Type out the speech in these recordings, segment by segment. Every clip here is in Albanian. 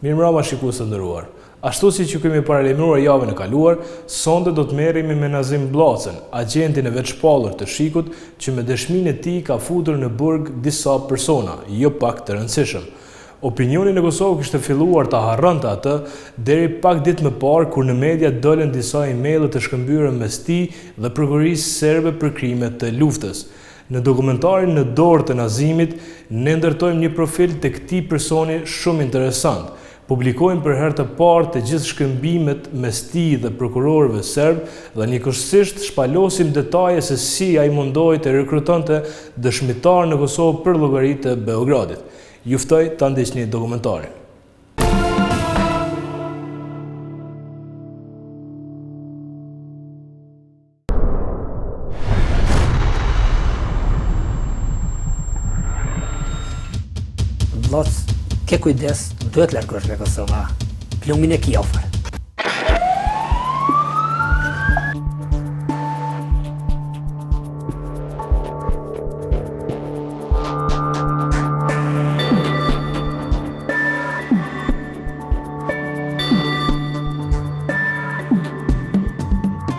Mirëmbrëma shikues të nderuar. Ashtu siç ju kemi paralajmëruar javën e kaluar, sonte do të merremi me Nazim Bllacën, agjentin e vetëshpallur të SHIK-ut, që me dëshminë e tij ka futur në burg disa persona, jo pak të rëndësishëm. Opinioni në Kosovë kishte filluar ta harronte atë, deri pak ditë më parë kur në media dolën disa emaile të shkëmbyera mes tij dhe prokurorisë serbe për krime të luftës. Në dokumentarin Në dorë të Nazimit, ne ndërtojmë një profil të këtij personi shumë interesant. Publikojmë për herë të parë të gjithë shkëmbimet mes tij dhe prokurorëve serbë dhe njëkohësisht shpalosim detaje se si ai mundohej të rekrutonte dëshmitarë në Kosovë për llogari të Beogradit. Ju ftoj ta ndiqni dokumentarin. Bllac, ke kujdes, duhet largohesh nga Kosova. Plumbin e ki afër.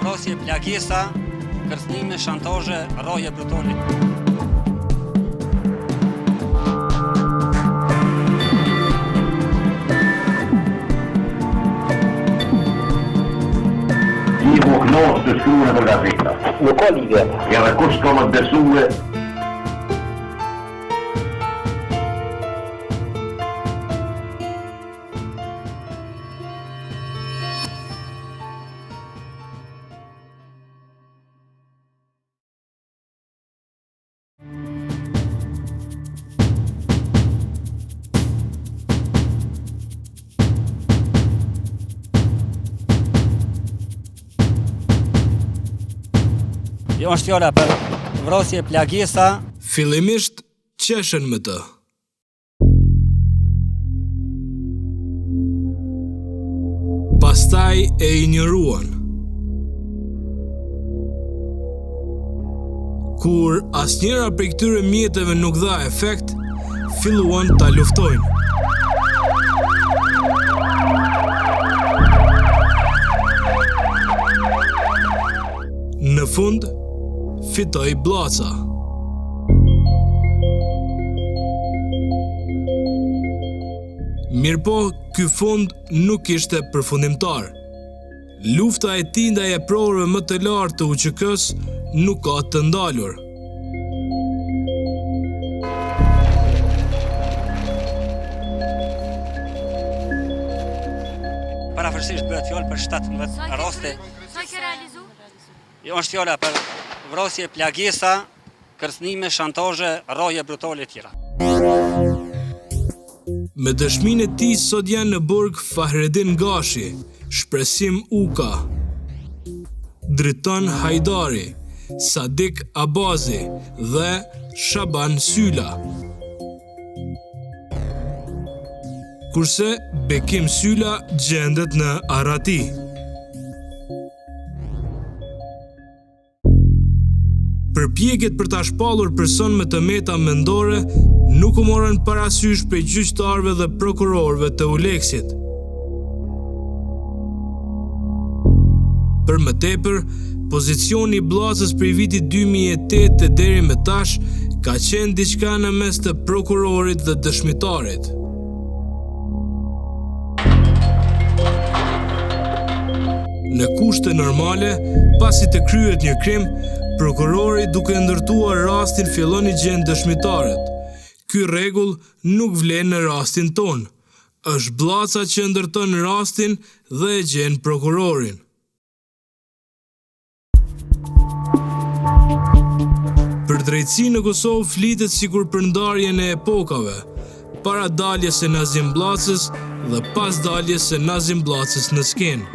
Vrasje, plagesa, kërcënime, shantazhe, rrahje brutale. Ti mu kënaqë të shkruan nëpër gazeta. Nuk ka lidhje. Edhe kush ka më të besue? Jo është fjala për vrasje plagesa. Fillimisht qeshën me të. Pastaj e injoruan. Kur asnjëra prej këtyre mjeteve nuk dha efekt, filluan ta luftojnë. Në fund, fitoi Bllaca. Mirëpo, ky fund nuk ishte përfundimtar. Lufta e tij ndaj eprorëve më të lartë të UÇK-së nuk ka të ndalur. Parafërsisht bëhet fjalë për 17 raste. Jo është fjala për vrasje, plagesa, kërcënime, shantazhe, rrahje brutale e tjera. Me dëshminë e tij sot janë në burg Fahredin Gashi, Shpresim Uka, Driton Hajdari, Sadik Abazi dhe Shaban Syla. Kurse Bekim Syla gjendet në arrati. Përpjekjet për ta shpallur person me të meta mendore nuk u morën parasysh prej gjyqtarëve dhe prokurorëve të EULEX-it. Për më tepër, pozicioni i Bllacës prej vitit 2008 e deri më tash ka qenë diçka në mes të prokurorit dhe dëshmitarit. Në kushte normale, pasi të kryhet një krim, prokurori duke ndërtuar rastin fillon i gjen dëshmitarët. Ky rregull nuk vlen në rastin tonë. Është Bllaca që ndërton rastin dhe e gjen prokurorin. Për drejtësi në Kosovë flitet sikur për ndarjen e epokave, para daljes së Nazim Bllacës dhe pas daljes së Nazim Bllacës në skenë.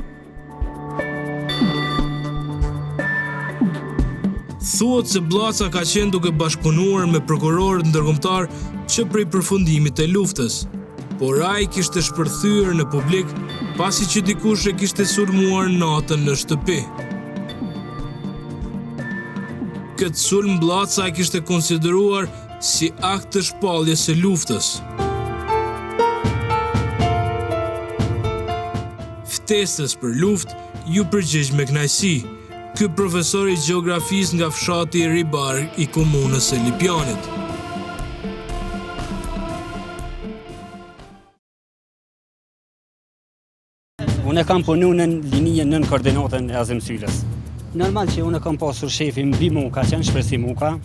Thuhet se Bllaca ka qenë duke bashkëpunuar me prokurorët ndërkombëtarë që prej përfundimit të luftës. Por ai kishte shpërthyer në publik pasi që dikush e kishte sulmuar natën në shtëpi. Këtë sulm Bllaca e kishte konsideruar si akt të shpalljes së luftës. ftesës për luftë, iu përgjigj me kënaqësi, ky profesor i gjeografisë nga fshati Ribar i komunës së Lipjanit. Unë kam punu në linjën nën koordinatën e Azem Sylës. Normal që unë kam pasur shefin mbi mu, ka qenë Shpresim Uka.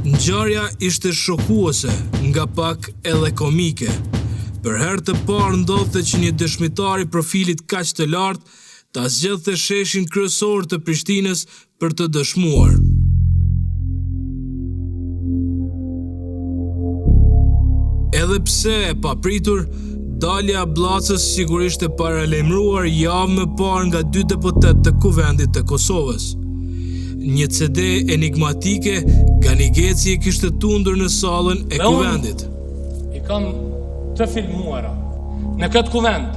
Ngjarja ishte shokuese, nga pak edhe komike. Për herë të parë ndodhte që një dëshmitar i profilit kaq të lartë ta zgjedhte sheshin kryesor të Prishtinës për të dëshmuar. Edhe pse e papritur, dalja e Bllacës sigurisht e paralajmëruar javë më parë nga dy deputetë të Kuvendit të Kosovës. Një CD enigmatike, Gani Geci e kishte tundur në sallën e Kuvendit. I kam të filmuara. Në këtë kuvend,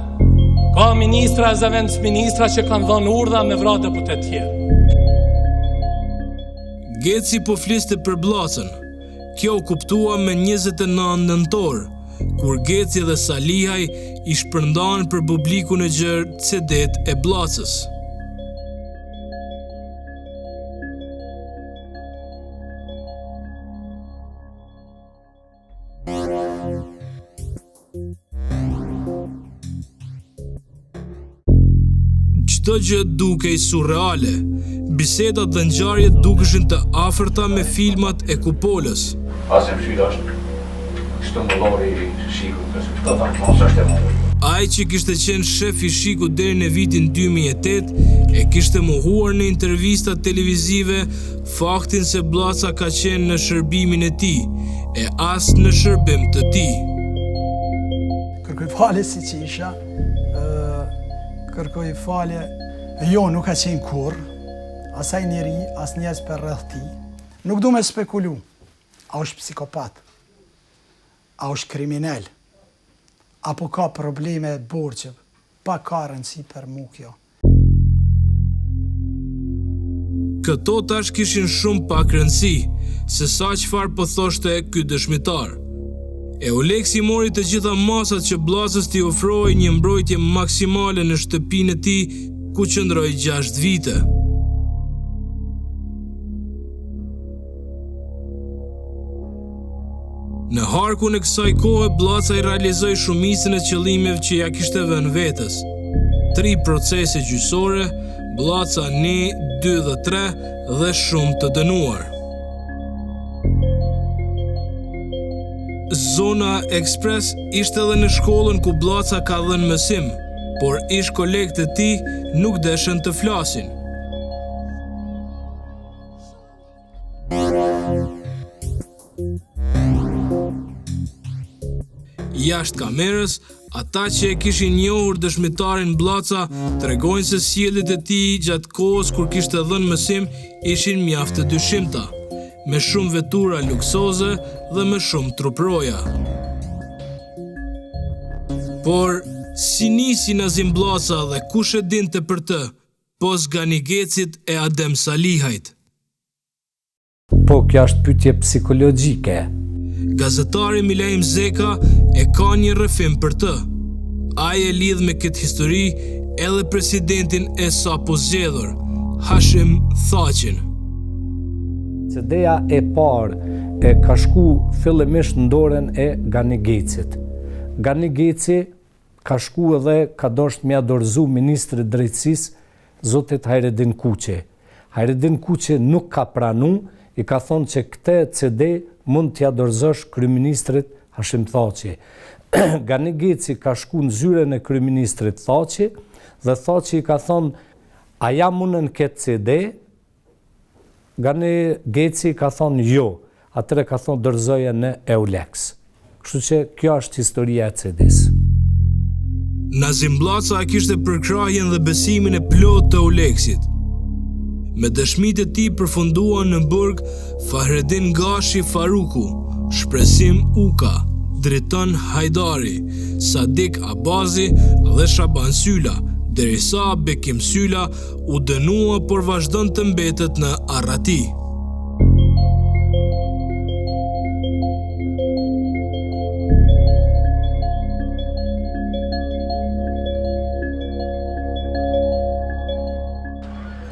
ka ministra e zëvendësministra që kanë dhënë urdhra me vra deputetë tjerë. Geci po fliste për Bllacën. Kjo u kuptua më 29 nëntor, kur Geci dhe Salihaj i shpërndanë për publikun e gjerë CD-të e Bllacës. Çdo gjë dukej surreale. Bisedat dhe ngjarjet dukeshin të afërta me filmat e kupolës. Azem Syla është shtumbullori i SHIK-ut, nëse këto ta thonë s'është e mundur. Ai që kishte qenë shef i SHIK-ut deri në vitin 2008 e kishte mohuar në intervistat televizive Faktin se Bllaca ka qenë në shërbimin e tij, e as në shërbim të tij. Kërkoj falje si që isha, kërkoj falje, jo, nuk ka qenë kurrë, as ai njeri, as njerëz përreth tij. Nuk du me spekulu, a është psikopat, a është kriminel, apo ka probleme borxhe, pak ka rëndësi për mu kjo. Këto tash kishin shumë pak rëndësi, se sa çfarë po thoshte ky dëshmitar. Euleksi mori të gjitha masat që Bllacës t'i ofrohej një mbrojtje maksimale në shtëpinë e tij ku qëndroi 6 vite. Në harkun e kësaj kohe, Bllaca i realizoi shumicën e qëllimeve që ia kishte vënë vetes. Tri procese gjyqësore, Bllaca 1, 2 dhe 3 dhe shumë të dënuar. Zona Express ishte edhe në shkollën ku Bllaca ka dhënë mësim, por ish kolegët e tij nuk deshën të flasin. Jashtë kamerës, ata që e kishin njohur dëshmitarin Bllaca tregojnë se sjelljet e tij gjatë kohës kur kishte dhënë mësim ishin mjaft të dyshimta, me shumë vetura luksoze dhe me shumë truproja. Por, si nisi Nazim Bllaca dhe kush e dinte për të, pos Gani Gecit e Adem Salihajt? Po, kjo është pyetje psikologjike. Gazetari Milaim Zeka e ka një rrëfim për të. Ai e lidh me këtë histori edhe presidentin e sapozgjedhur, Hashim Thaçin. CD-ja e parë e ka shku fillimisht në dorën e Gani Gecit. Gani Geci ka shku edhe ka dosht me ia dorëzu ministrit drejtësisë, zotit Hajredin Kuçi. Hajredin Kuçi nuk ka pranu, i ka thonë që këtë CD mund t'ia dorëzosh kryeministrit Hashim Thaçi. Gani Geci ka shku në zyrën e kryeministrit Thaçi dhe Thaçi i ka thonë a jam unë në këtë CD? Gani Geci ka thonë jo, atëherë ka thonë dorëzoje në Eulex. Kështu që kjo është historia e CD-së. Nazim Bllaca e kishte përkrahjen dhe besimin e plotë të Eulexit. Me dëshmitë e tij përfunduan në burg Fahredin Gashi Faruku, Shpresim Uka, Driton Hajdari, Sadik Abazi dhe Shaban Syla, derisa Bekim Syla U dënua por vazhdon të mbetet në arrati.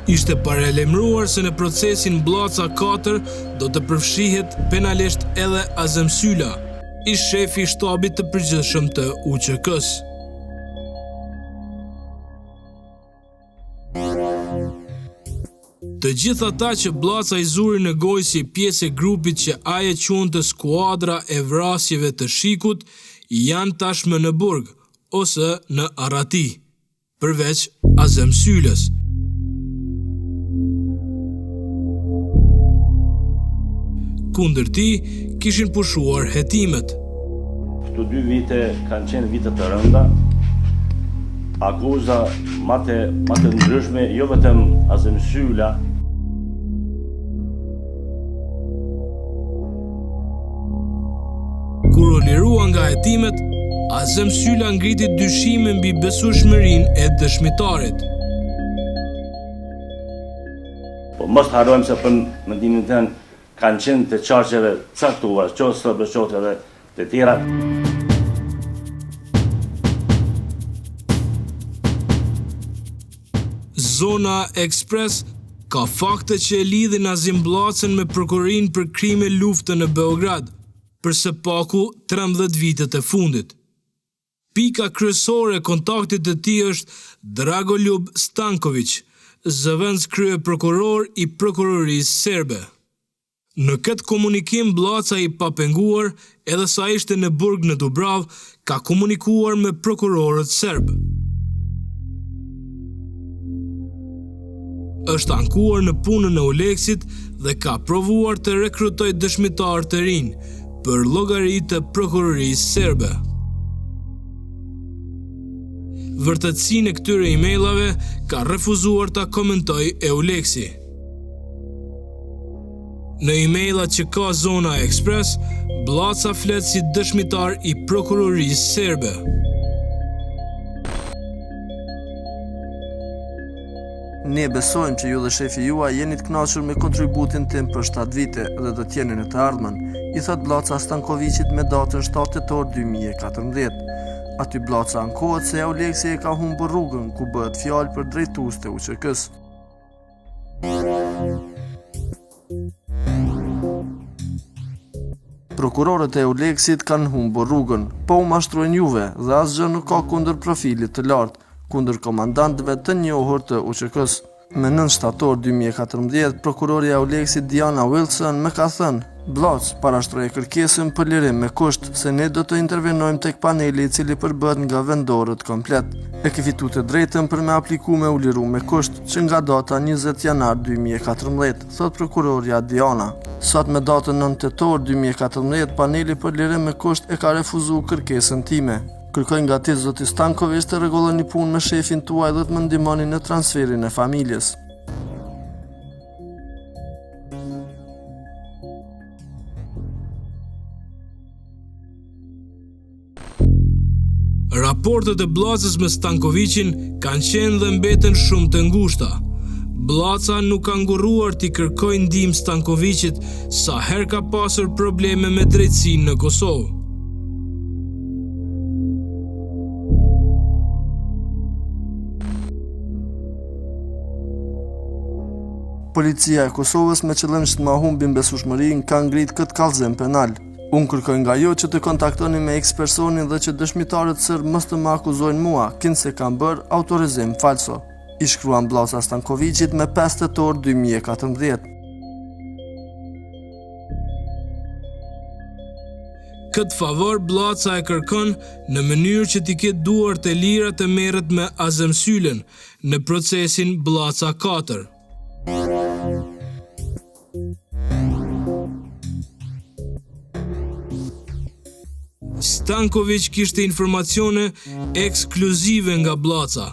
Ishte paralajmëruar se në procesin Bllaca 4 do të përfshihet penalisht edhe Azem Syla, ish-shefi i Shtabit të Përgjithshëm të UÇK-së. Të gjithë ata që Bllaca i zuri në gojë si pjesë e grupit që ai e quante skuadra e vrasjeve të SHIK-ut, janë tashmë në burg ose në arrati, përveç Azem Sylës. Kundër tij kishin pushuar hetimet. Këto dy vite kanë qenë vite të rënda, akuza ma të, ma të ndryshme, jo vetëm Azem Syla, Kur u lirua nga hetimet, Azem Syla ngriti dyshime mbi besueshmërinë e dëshmitarit. Po mos të harrojmë se për mendimin tënd kanë qenë të qarqeve caktuara, qoftë serbe, qoftë edhe të tjera. Zona Express ka fakte që e lidhin Nazim Bllacën me Prokurorinë për Krime Lufte në Beograd, për së paku 13 vitet e fundit. Pika kryesore e kontaktit të tij është Dragoljub Stankoviq, zëvendëskryeprokuror i Prokurorisë Serbe. Në këtë komunikim Bllaca i papenguar edhe sa ishte në burg në Dubravë ka komunikuar me prokurorët serbë. Është ankuar në punën e EULEX-it dhe ka provuar të rekrutojë dëshmitarë të rinj për llogari të prokurorisë serbe. Vërtetësinë e këtyre emailave ka refuzuar ta komentojë EULEX-i. Në emailat që ka Zona Express, Bllaca flet si dëshmitar i prokurorisë serbe. Ne besojmë që ju dhe shefi juaj jeni të kënaqur me kontributin tim për 7 vite dhe do të jeni në të ardhmen, i thotë Bllaca Stankoviqit me datën 7 tetor 2014. Aty Bllaca ankohet se EULEX-i e ka humbur rrugën ku bëhet fjalë për drejtues të UÇK-së. Prokurorët e EULEX-it kanë humbur rrugën, po u mashtrojnë juve dhe asgjë nuk ka kundër profilit të lartë, kundër komandantëve të njohur të UÇK-së. Me 9 shtator 2014, prokurorja e EULEX-it Diana Wilson më ka thënë, Bllacë, parashtroje kërkesën për lirim me kusht, se ne do të intervenojmë tek paneli i cili përbëhet nga vendorët komplet. E ke fitu të drejtën për me apliku me u liru me kusht, që nga data 20 janar 2014, thotë prokurorja Diana. Sot me datën 9 tetor 2014, paneli për lirim me kusht e ka refuzu kërkesën time. Kërkoj nga ti zoti Stankoviq të rregulloni punë me shefin tuaj dhe të më ndihmoni në transferin e familjes. Raportet e Bllacës me Stankoviqin kanë qenë dhe mbeten shumë të ngushta. Bllaca nuk ka ngurruar t'i kërkojë ndihmë Stankoviqit sa herë ka pasur probleme me drejtësinë në Kosovë. Policia e Kosovës me qëllim që të ma humbin besueshmërinë ka ngrit këtë kallëzim penal. Unë kërkoj nga ju që të kontaktoni me X personin dhe që dëshmitarët sërbë mos të më akuzojnë mua, kinse kam bërë autorizim falso. I shkruan Bllaca Stankoviqit me 5 tetor 2014. Këtë favor Bllaca e kërkon në mënyrë që t'i ketë duart e lira të merret me Azem Sylën në procesin Bllaca 4. Stankoviq kishte informacione ekskluzive nga Bllaca.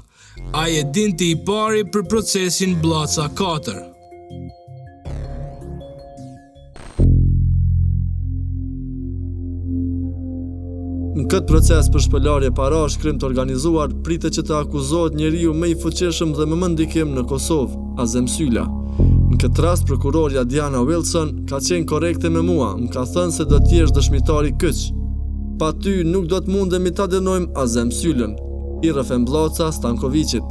Ai e dinte i pari për procesin Bllaca 4. Në këtë proces për shpëlarje parash, krim të organizuar, pritet që të akuzohet njeriu më i fuqishëm dhe me më ndikim në Kosovë, Azem Syla. Në këtë rast, prokurorja Diana Wilson ka qenë korrekte me mua, më ka thënë se do të jesh dëshmitari kyç. Pa ty nuk do të mundemi ta dënojmë Azem Sylën, i rrëfen Bllaca Stankoviqit.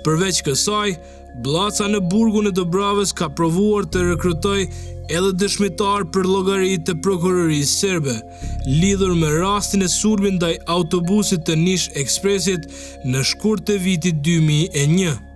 Përveç kësaj, Bllaca në burgun e Dubravës ka provuar të rekrutojë edhe dëshmitarë për llogari të prokurorisë serbe, lidhur me rastin e sulmit ndaj autobusit të Nish Ekspresit në shkurt të vitit 2001.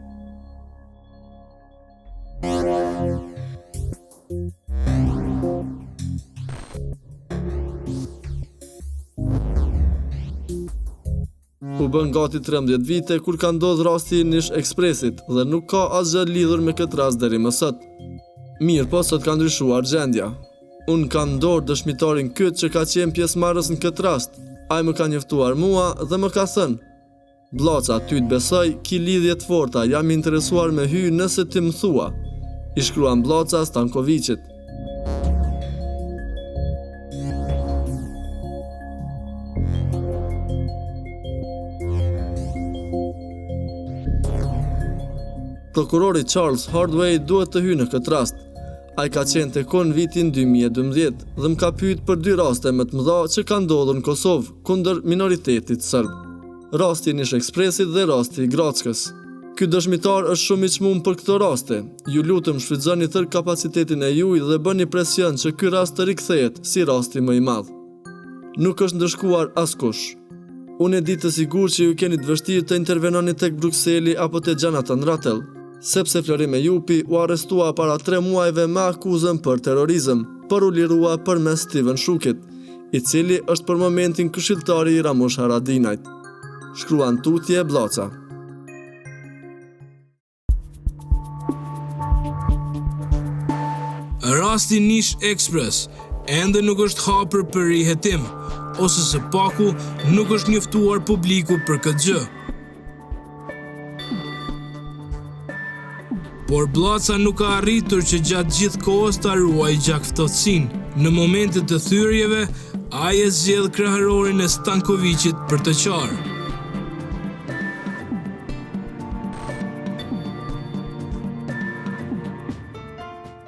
U bën gati 13 vite kur ka ndodhur rasti i Nish Ekspresit dhe nuk ka asgjë lidhur me këtë rast deri më sot. Mirëpo sot ka ndryshuar gjendja. Unë kam në dorë dëshmitarin kyç që ka qenë pjesëmarrës në këtë rast. Ai më ka njoftuar mua dhe më ka thënë, Bllaca, ty të besoj, ki lidhje të forta, jam i interesuar me hy nëse ti më thua. I shkruan Bllaca Stankoviqit. Prokurori Charles Hardway duhet të hyjë në këtë rast. Ai ka qenë tek unë vitin 2012 dhe më ka pyet për dy raste më të mëdha që kanë ndodhur në Kosovë kundër minoritetit serb. Rasti i Nish Ekspresit dhe rasti i Grackës. Ky dëshmitar është shumë i çmuar për këto raste. Ju lutem shfrytëzoni tërë kapacitetin e juaj dhe bëni presion që ky rast të rikthehet si rasti më i madh. Nuk është ndëshkuar askush. Unë e di të sigurt që ju keni të vështirë të intervenoni tek Brukseli apo te Jonathan Ratel, sepse Florim Ejupi u arrestua para tre muajve me akuzën për terrorizëm, por u lirua përmes Steven Shukit. i cili është për momentin këshilltari i Ramush Haradinajt. Shkruan tutje Bllaca. Rasti Nish Express ende nuk është hapur për rihetim, ose së paku nuk është njoftuar publiku për këtë gjë. Por Bllaca nuk ka arritur që gjatë gjithë kohës ta ruajë gjakftohtësinë. Në momente të thyerjeve, ai e zgjedh krahërorin e Stankoviqit për të qarë.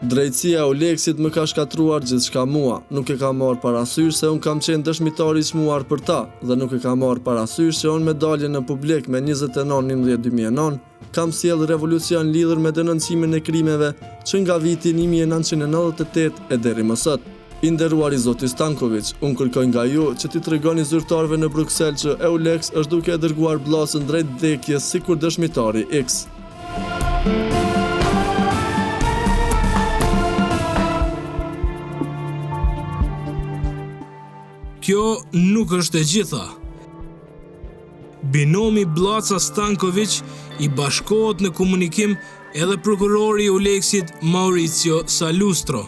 Drejtësia e Euleksit më ka shkatërruar gjithçka mua, nuk e ka marrë parasysh se unë kam qenë dëshmitar i çmuar për ta dhe nuk e ka marrë parasysh që unë me daljen në publik me 29 11 2009 kam sjellë revolucion lidhur me denoncimin e krimeve që nga viti 1998 e deri më sot. I nderuari zoti Stankoviq, unë kërkoj nga ju që t'i tregoni zyrtarëve në Bruksel që Eulex është duke e dërguar Bllacën drejt vdekjes sikur dëshmitari X. Kjo nuk është e gjitha. Binomi Bllaca Stankoviq i bashkohet në komunikim edhe prokurori i Euleksit Maurizio Salustro.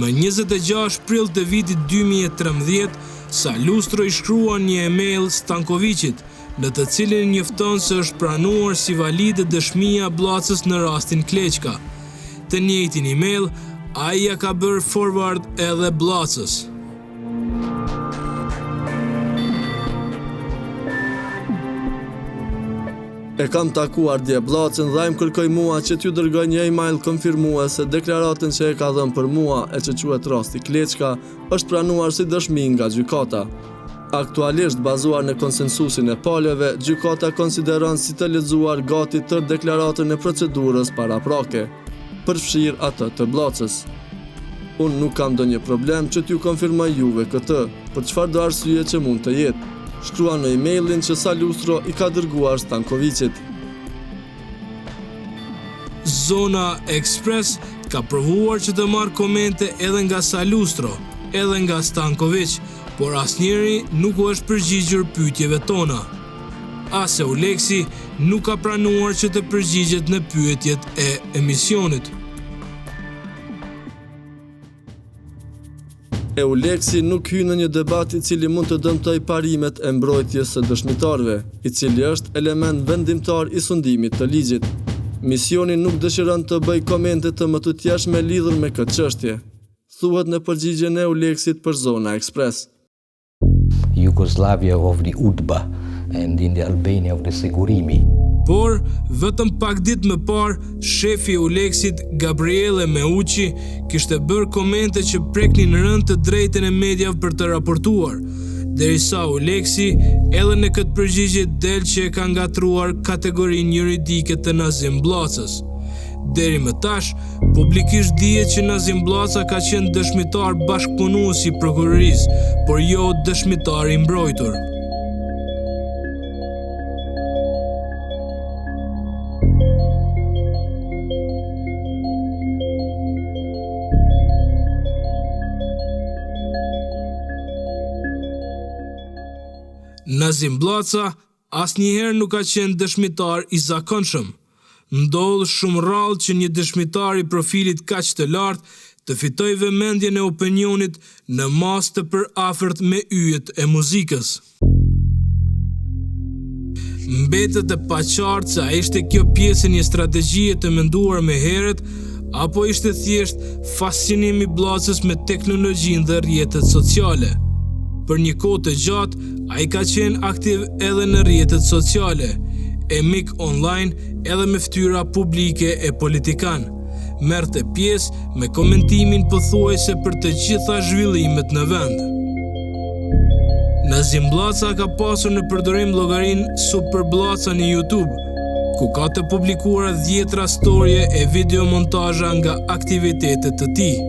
Më 26 prill të vitit 2013, Salustro i shkruan një email Stankoviqit, në të cilin e njofton se është pranuar si valide dëshmia e Bllacës në rastin Kleçka. Të njëjtin email, ai ia ka bërë forward edhe Bllacës. E kam takuar dje Bllacën dhe ai më kërkoi mua që t'ju dërgoj një email konfirmues se deklaratën që e ka dhënë për mua e që quhet rasti Kleçka është pranuar si dëshmi nga gjykata. Aktualisht, bazuar në konsensusin e palëve, gjykata konsideron si të lexuar gati tërë deklaratën e procedurës paraprake, përfshirë atë të Bllacës. Unë nuk kam ndonjë problem që t'ju konfirmoj juve këtë, për çfarëdo arsye që mund të jetë, shkruan në emailin që Salustro i ka dërguar Stankoviqit. Zona Express ka provuar që të marrë komente edhe nga Salustro, edhe nga Stankoviq, por asnjëri nuk u është përgjigjur pyetjeve tona. As Euleksi nuk ka pranuar që të përgjigjet në pyetjet e emisionit. Euleksi nuk hyn në një debat i cili mund të dëmtojë parimet e mbrojtjes së dëshmitarëve, i cili është element vendimtar i sundimit të ligjit. Misioni nuk dëshiron të bëjë komente të mëtutjeshme lidhur me këtë çështje, thuhet në përgjigjen e Euleksit për Zona Express. Yugoslavia of the UDBA and in the Albania of the Sigurimi. Por, vetëm pak ditë më parë, shefi i EULEX-it, Gabriele Meucci, kishte bërë komente që preknin rëndë të drejtën e mediave për të raportuar, derisa EULEX-i edhe në këtë përgjigje del që e ka ngatërruar kategorinë juridike të Nazim Bllacës. Deri më tash, publikisht dihet që Nazim Bllaca ka qenë dëshmitar bashkëpunues i prokurorisë, por jo dëshmitar i mbrojtur. Nazim Bllaca asnjëherë nuk ka qenë dëshmitar i zakonshëm. Ndodh shumë rrallë që një dëshmitar i profilit kaq të lartë të fitojë vëmendjen e opinionit në masë të përafërt me yjet e muzikës. Mbetet e paqartë se a ishte kjo pjesë e një strategjie të menduar më herët apo ishte thjesht fascinim i Bllacës me teknologjinë dhe rrjetet sociale. Për një kohë të gjatë, ai ka qenë aktiv edhe në rrjetet sociale, e mik online edhe me fytyra publike e politikanë. Merrte pjesë me komentimin pothuajse për të gjitha zhvillimet në vend. Nazim Bllaca ka pasur në përdorim llogarinë Super Bllaca në YouTube, ku ka të publikuara dhjetra storje e videomontazha nga aktivitete të tij.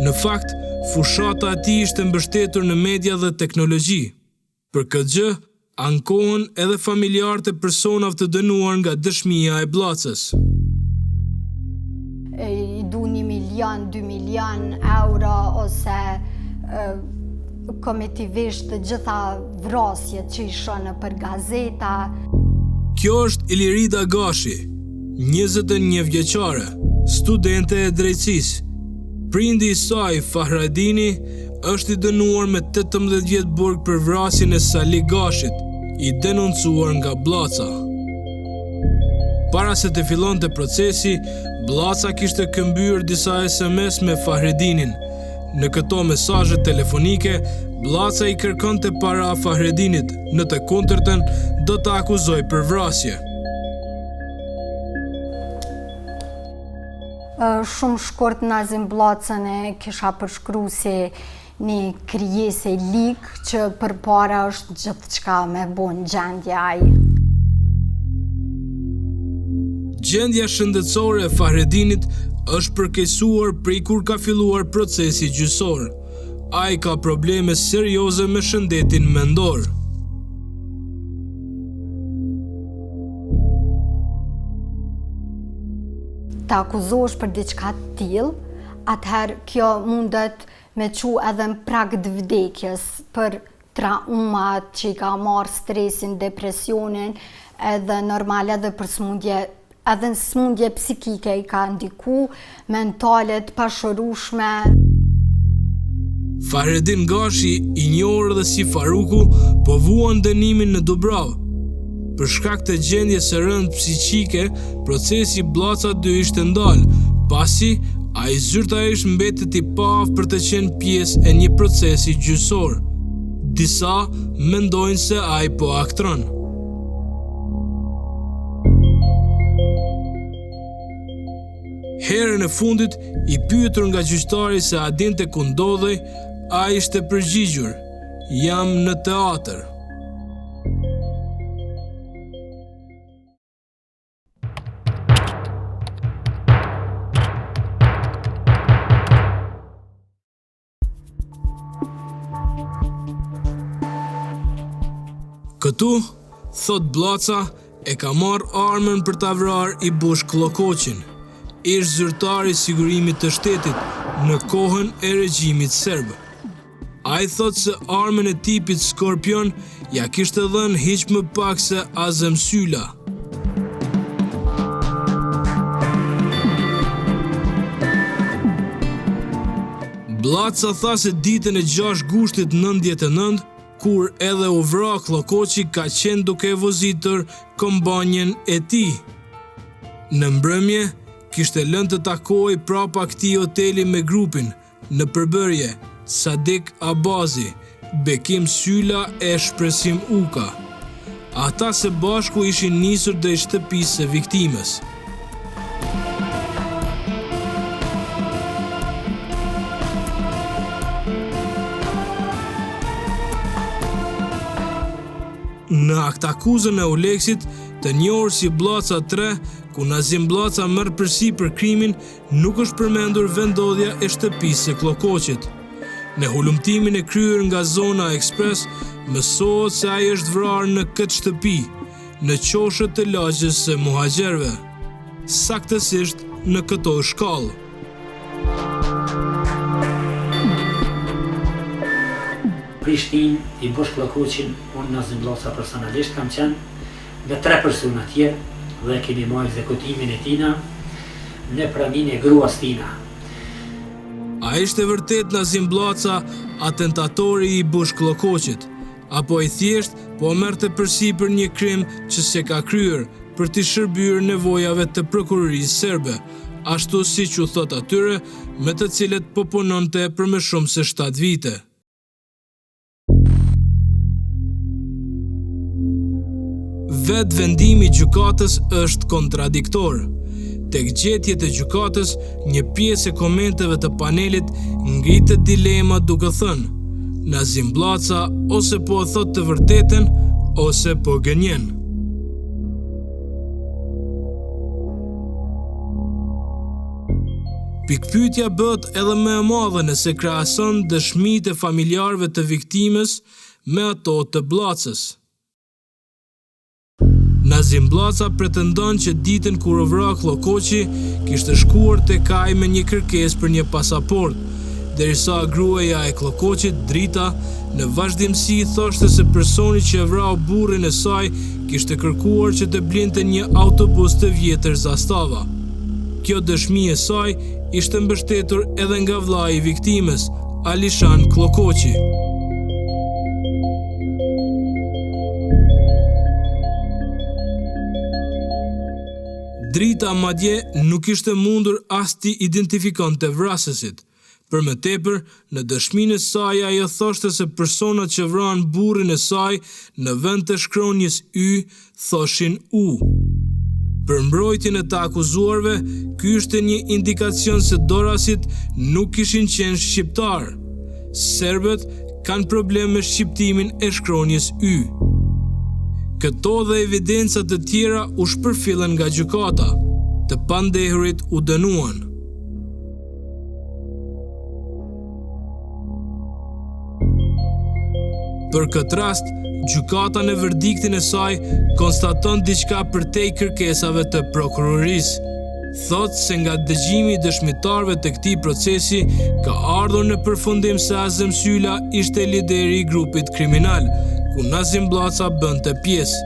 Në fakt, fushata e tij ishte mbështetur në media dhe teknologji. Për këtë gjë, ankohen edhe familjarët e personave të dënuar nga dëshmia e Bllacës. I du një milion, dy milion euro ose kometivisht të gjitha vrasjet që i shoh nëpër gazeta. Kjo është Ilirida Gashi, 21 vjeçare, studente e drejtësisë. Prindi i saj, Fahredini, është i dënuar me 18 vjet burg për vrasjen e Sali Gashit, i denoncuar nga Bllaca. Para se të fillonte procesi, Bllaca kishte këmbyer disa SMS me Fahredinin. Në këto mesazhe telefonike, Bllaca i kërkonte para Fahredinit, në të kundërtën do ta akuzojë për vrasje. Shumë shkurt Nazim Bllacën e kisha përshkru si një krijesë e ligë që për para është gjithçka me bo në gjendje ai. Gjendja shëndetësore e Fahredinit është përkeqësuar prej kur ka filluar procesi gjyqësor. Ai ka probleme serioze me shëndetin mendor. Të akuzohesh për diçka të tillë, atëherë kjo mundet me çu edhe në prag të vdekjes për traumat që i ka marrë stresin, depresionin, edhe normal edhe për smundje, edhe në smundje psikike i ka ndiku, mentale të pashërushme. Fahredin Gashi, i njohur edhe si Faruku, po vuan dënimin në Dubravë. Për shkak të gjendjes së rëndë psiqike, procesi Bllaca 2 ishte ndalë, pasi ai zyrtarisht mbetet i paaftë për të qenë pjesë e një procesi gjyqësor. Disa mendojnë se ai po aktron. Herën e fundit, i pyetur nga gjyqtari se a dinte ku ndodhej, ai ishte përgjigjur, jam në teatër. Këtu, thotë Bllaca, e ka marrë armën për ta vrarë Ibush Kllokoqin, ish zyrtar i sigurimit të shtetit në kohën e regjimit serb. Ai thotë se armën e tipit Scorpion ia kishte dhënë hiç më pak se Azem Syla. Bllaca tha se ditën e 6 gushtit 99, kur edhe u vra Kllokoqi ka qenë duke e vozitur kombanjën e tij. Në mbrëmje, kishte lënë të takohej prapa këtij hoteli me grupin, Në përbërje, Sadik Abazi, Bekim Syla e Shpresim Uka. Ata së bashku ishin nisur drejt shtëpisë së viktimës. Në aktakuzën e Eulexit, të njohur si Bllaca 3, ku Nazim Bllaca merr përsipër krimin, nuk është përmendur vendndodhja e shtëpisë së Kllokoqit. Në hulumtimin e kryer nga Zona Express, mësohet se ai është vrarë në këtë shtëpi, në qoshe të lagjes së Muhaxherëve. Saktësisht në këto shkallë. Prishtinë, Ibush Kllokoqin, unë Nazim Bllaca personalisht kam qenë, me tre persona tjerë dhe kemi ma ekzekutimin e tina në praninë e gruas tina. A ishte vërtet Nazim Bllaca atentatori i Ibush Kllokoqit, apo ai thjesht po merrte përsipër një krim që s'e ka kryer për t'i shërbyer nevojave të prokurorisë serbe, ashtu siç u thotë atyre me të cilët po punonte për më shumë se 7 vite. Vetë vendimi i gjykatës është kontradiktor. Tek gjetjet e gjykatës, një pjesë e komenteve të panelit ngritet dilema duke thënë, Nazim Bllaca ose po e thotë të vërtetën, ose po gënjen. Pikëpyetja bëhet edhe më e madhe nëse krahason dëshmitë e familjarëve të viktimës me ato të Bllacës. Nazim Bllaca pretendon që ditën kur u vra Kllokoqi, kishte shkuar tek ai me një kërkesë për një pasaportë, derisa gruaja e Kllokoqit, Drita, në vazhdimësi thoshte se personi që e vrau burrin e saj kishte kërkuar që të blinte një autobus të vjetër Zastava. Kjo dëshmi e saj ishte mbështetur edhe nga vëllai i viktimës, Alishan Kllokoqi. Drita madje nuk kishte mundur as t'i identifikonte vrasësit. Për më tepër, në dëshminë e saj ajo thoshte se personat që vranë burrin e saj në vend të shkronjës Y thoshin U. Për mbrojtjen e të akuzuarve, ky ishte një indikacion se dorasit nuk kishin qenë shqiptarë. Serbët kanë problem me shqiptimin e shkronjës Y. Këto dhe evidenca të tjera u shpërfillën nga gjykata. Të pandehurit u dënuan. Për këtë rast, gjykata në verdiktin e saj konstaton diçka përtej kërkesave të prokurorisë. Thotë se nga dëgjimi i dëshmitarëve të këtij procesi ka ardhur në përfundim se Azem Syla ishte lideri i grupit kriminal, ku Nazim Bllaca bënte pjesë.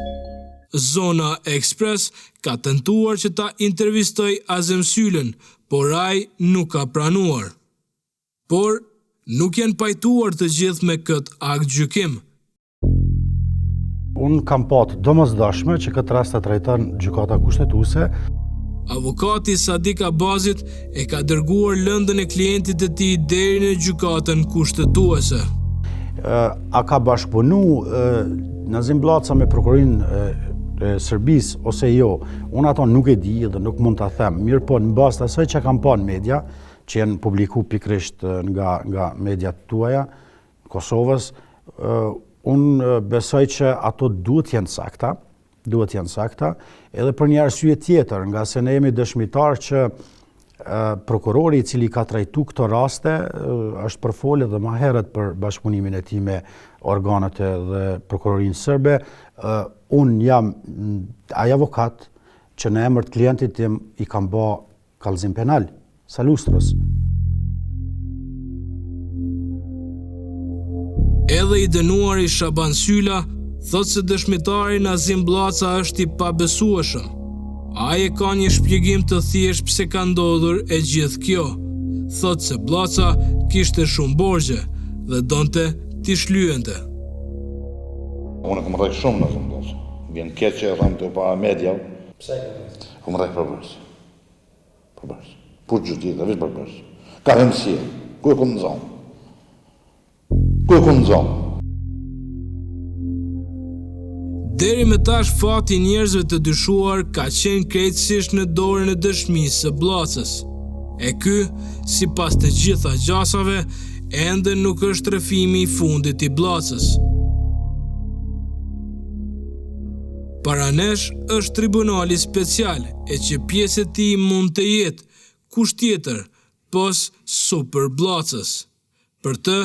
Zona Express ka tentuar që ta intervistojë Azem Sylën, por ai nuk ka pranuar. Por, nuk janë pajtuar të gjithë me këtë aktgjykim. Unë kam pa të domosdoshme që këtë rast ta trajton Gjykata Kushtetuese. Avokati i Sadik Abazit e ka dërguar lëndën e klientit të tij deri në Gjykatën Kushtetuese. A ka bashkëpunu Nazim Bllaca me prokurorinë e Serbisë ose jo? Unë ato nuk e di dhe nuk mund ta them. Mirëpo, në bazë të asaj që kam pa në media, që janë publiku pikërisht nga, nga mediat tuaja, Kosovës, unë besoj që ato duhet jenë sakta, duhet jenë sakta, edhe për një arsye tjetër, ngase ne jemi dëshmitar që prokurori i cili ka trajtu këto raste, është përfolë edhe ma herët për bashkëpunimin e tij me organet dhe prokurorinë serbe, unë jam ai avokat që në emër të klientit tim i kam ba Kallëzim penal, Salustrës. Edhe i dënuari Shaban Syla thotë se dëshmitari Nazim Bllaca është i pabesueshëm. Ai e ka një shpjegim të thjeshtë pse ka ndodhur e gjithë kjo. Thotë se Bllaca kishte shumë borxhe dhe donte t'i shlyente. Unë e kam rreh shumë Nazim Bllacën. Vjen keq që e them këtu para mediave. Pse e ke rreh? Kam rreh përbërës. Përbërës. Kurgjë tjetër, veç përbërës. Ka hemësie. Ku e kom nxonë? Ku e kom nxonë? Deri më tash fati i njerëzve të dyshuar ka qenë krejtësisht në dorën e dëshmisë së Bllacës. E ky, sipas të gjitha gjasave, ende nuk është rrëfimi i fundit i Bllacës. Para nesh është Tribunali Special e që pjesë e tij mund të jetë, kush tjetër, pos Super Bllacës. Për të,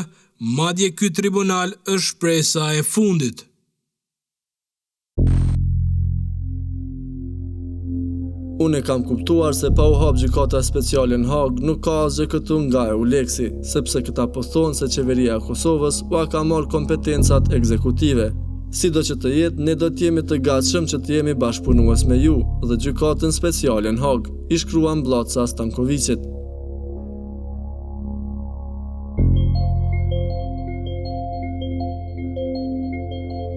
madje ky tribunal është shpresa e fundit. Unë e kam kuptuar se pa u hap gjykata speciale në Hagë nuk ka asgjë këtu nga EULEX-i, sepse këta po thonë se qeveria e Kosovës ua ka marrë kompetencat ekzekutive. Sido që të jetë, ne do të jemi të gatshëm që të jemi bashkëpunues me ju dhe gjykatën speciale në Hagë, i shkruan Bllaca Stankoviqit.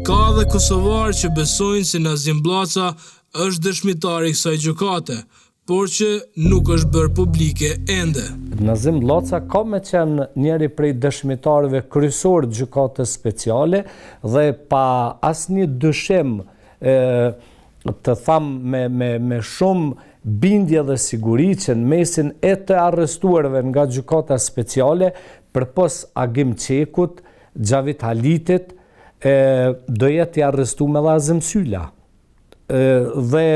Ka dhe kosovarë që besojnë se Nazim Bllaca është dëshmitar i kësaj gjykate, por që nuk është bërë publike ende. Nazim Bllaca ka me qenë njëri prej dëshmitarëve kryesorë të Gjykatës Speciale dhe pa asnjë dyshim të tham me me me shumë bindje dhe siguri që në mesin e të arrestuarve nga Gjykata Speciale, përpos Agim Çekut, Xhavit Halitit, e, do jetë i arrestum edhe Azem Syla. E, dhe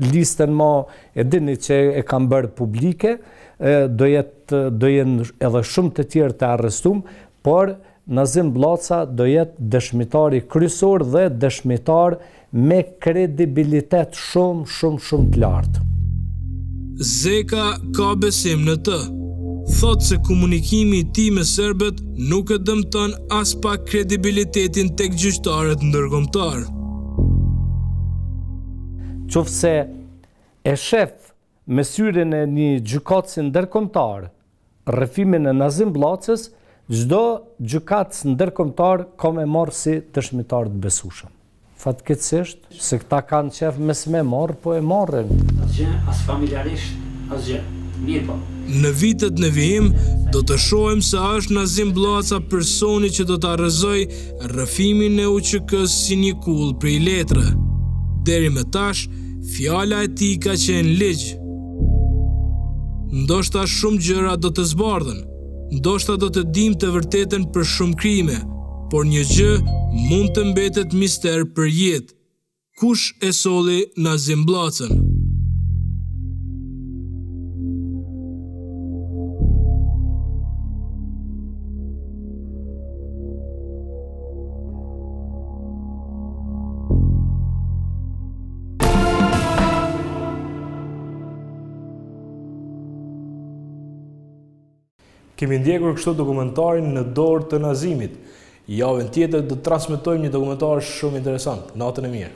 listën ma e dini që e kam bërë publike, e, do jetë do jenë edhe shumë të tjerë të arrestum, por Nazim Bllaca do jetë dëshmitari kryesor dhe dëshmitar me kredibilitet shumë shumë shumë të lartë. Zeka ka besim në të. Thotë se komunikimi i tij me serbët nuk e dëmton aspak kredibilitetin tek gjyqtarët ndërkombëtarë. Qoftë se e shef me syrin e një gjykatësi ndërkombëtar rrëfimin e Nazim Bllacës, çdo gjykatës ndërkombëtar ka me marrë si dëshmitar të besueshëm. Fatkeqësisht, se këta kanë qef mos me marrë, po e marrin. Asgjë, as familjarisht, asgjë. Mirëpo. Në vitet në vijim, do të shohim se a është Nazim Bllaca personi që do ta rrëzojë rrëfimin e UÇK-së si një kullë prej letre. Deri më tash, Fjala e tij ka qenë ligj. Ndoshta shumë gjëra do të zbardhen, ndoshta do të dimë të vërtetën për shumë krime, por një gjë mund të mbetet mister për jetë, kush e solli Nazim Bllacën? Kemi ndjekur kështu dokumentarin në dorë të Nazimit. Javën tjetër do të transmetojmë një dokumentar shumë interesant. Natën e mirë.